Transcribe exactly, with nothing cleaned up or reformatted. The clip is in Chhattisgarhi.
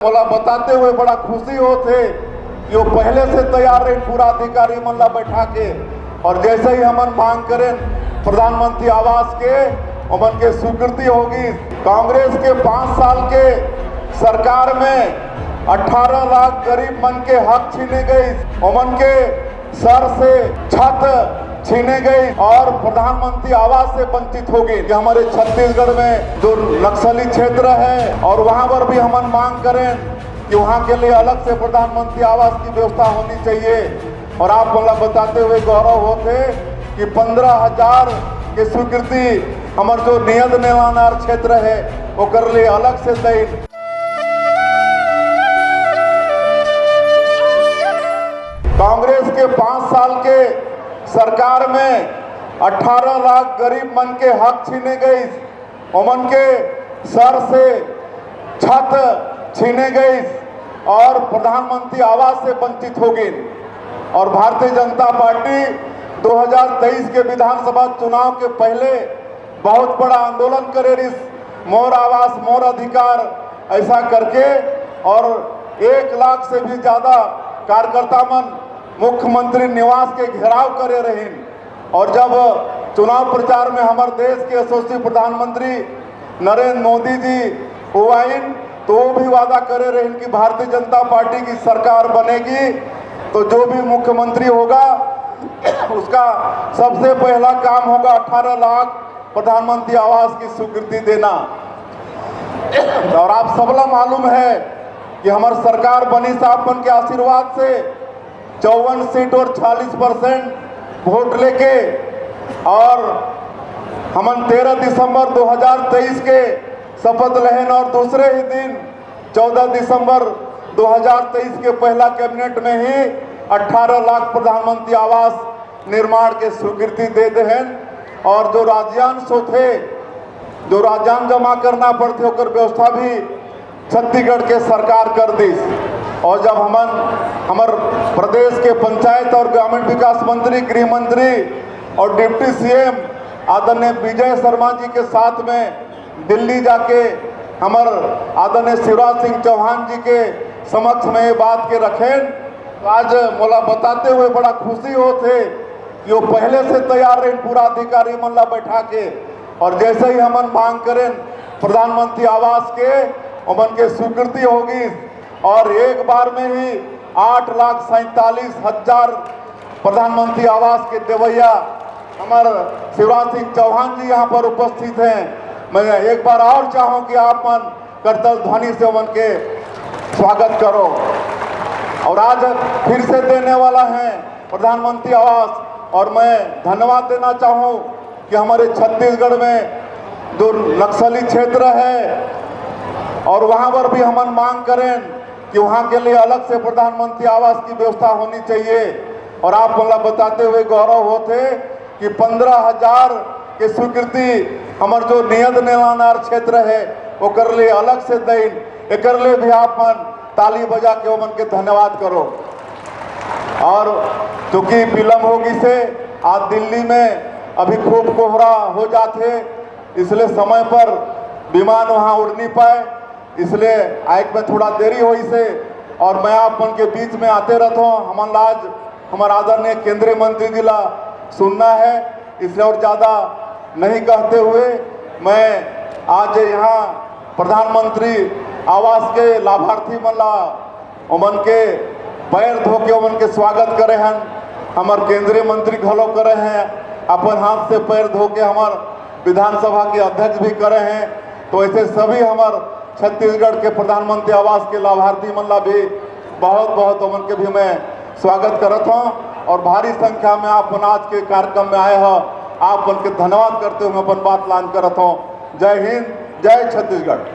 मोला बताते हुए बड़ा खुशी होत हे कि वो पहले से तैयार रहिन पूरा अधिकारी मन ला बैठा के, और जैसे ही हमन मांग करेन प्रधानमंत्री आवास के, ओमन के स्वीकृति होगी। कांग्रेस के पाँच साल के सरकार में अठारह लाख गरीब मन के हक छीने गई, ओमन के सर से छत छीने गई और प्रधानमंत्री आवास से वंचित हो गई। कि हमारे छत्तीसगढ़ में जो नक्सली क्षेत्र है और वहां पर भी हमन मांग करें कि वहां के लिए अलग से प्रधानमंत्री आवास की व्यवस्था होनी चाहिए। और आप मोला बताते हुए गौरव होत हे कि पंद्रह हजार के स्वीकृति हमर जो नियद नेलानार क्षेत्र है ओकर लिए अलग से दई। कांग्रेस के पाँच साल के सरकार में अठारह लाख गरीब मन के हक छीने गई, ओमन के सर से छत छीने गई और प्रधानमंत्री आवास से वंचित हो गई। और भारतीय जनता पार्टी दो हज़ार तेईस के विधानसभा चुनाव के पहले बहुत बड़ा आंदोलन करे रिस, मोर आवास मोर अधिकार ऐसा करके, और एक लाख से भी ज्यादा कार्यकर्ता मन मुख्यमंत्री निवास के घेराव करे रहिन। और जब चुनाव प्रचार में हमारे देश के यशस्वी प्रधानमंत्री नरेंद्र मोदी जी वो आइन, तो वो भी वादा करे रहिन कि भारतीय जनता पार्टी की सरकार बनेगी तो जो भी मुख्यमंत्री होगा उसका सबसे पहला काम होगा अठारह लाख प्रधानमंत्री आवास की स्वीकृति देना। और आप सबला मालूम है कि हमार सरकार बनिस आप मन के आशीर्वाद से, चौवन सीट और चालीस परसेंट वोट लेके, और हमन तेरह दिसंबर दो हज़ार तेईस के शपथ लेहन और दूसरे ही दिन चौदह दिसंबर दो हज़ार तेईस के पहला कैबिनेट में ही अठारह लाख प्रधानमंत्री आवास निर्माण के स्वीकृति दे देहन। और जो राज्यांश होथे, जो राज्यांश जमा करना पड़थे, ओकर व्यवस्था भी छत्तीसगढ़ के सरकार कर दिस। और जब हमन हमर प्रदेश के पंचायत और ग्रामीण विकास मंत्री, गृह मंत्री और डिप्टी सीएम आदरणीय विजय शर्मा जी के साथ में दिल्ली जाके हमर आदरणीय शिवराज सिंह चौहान जी के समक्ष में ये बात के रखेन, तो आज मोला बताते हुए बड़ा खुशी होत हे कि वो पहले से तैयार रहिन पूरा अधिकारी मन ला बैठा के। और जैसे ही हमन मांग करेन प्रधानमंत्री आवास के, ओमन के स्वीकृति होगी और एक बार में ही आठ लाख सैंतालीस हजार प्रधानमंत्री आवास के देवैया हमर शिवराज सिंह चौहान जी यहाँ पर उपस्थित हैं। मैं एक बार और चाहूँ कि आप मन करताल ध्वनि से ओमन के स्वागत करो। और आज फिर से देने वाला है प्रधानमंत्री आवास। और मैं धन्यवाद देना चाहूँ कि हमारे छत्तीसगढ़ में जो नक्सली क्षेत्र है और वहाँ पर भी हमन मांग करें कि वहाँ के लिए अलग से प्रधानमंत्री आवास की व्यवस्था होनी चाहिए। और आप मोला बताते हुए गौरव होत हे कि पंद्रह हजार के स्वीकृति हमर जो नियद नेलानार क्षेत्र है ओकर लिए अलग से दई, एकर लिए भी आप मन ताली बजा के ओमन के धन्यवाद करो। और चूंकि विलंब हो गिस हे, आज दिल्ली में अभी खूब कोहरा हो जात हे, इसलिए समय पर विमान वहाँ उड़ नहीं पाए, इसलिए आए में थोड़ा देरी होइस हे। और मैं आप मन के बीच में आते रहता हूँ। हमन ला आज हमर आदरणीय केंद्रीय मंत्री जी ला सुनना है, इसलिए और ज्यादा नहीं कहते हुए मैं आज यहाँ प्रधानमंत्री आवास के लाभार्थी मन ला ओमन के पैर धो के ओमन के स्वागत करे हन। हमर केंद्रीय मंत्री घलो करे हैं, अपन हाथ से पैर धो के हमर विधानसभा के अध्यक्ष भी करे हैं। तो ऐसे सभी हमर छत्तीसगढ़ के प्रधानमंत्री आवास के लाभार्थी मन ला भी बहुत बहुत ओमन के भी मैं स्वागत करत हूँ। और भारी संख्या में आप मन आज के कार्यक्रम में आए हो, आप मन के धन्यवाद करते हुए मैं अपन बात लान करत हूँ। जय हिंद, जय छत्तीसगढ़।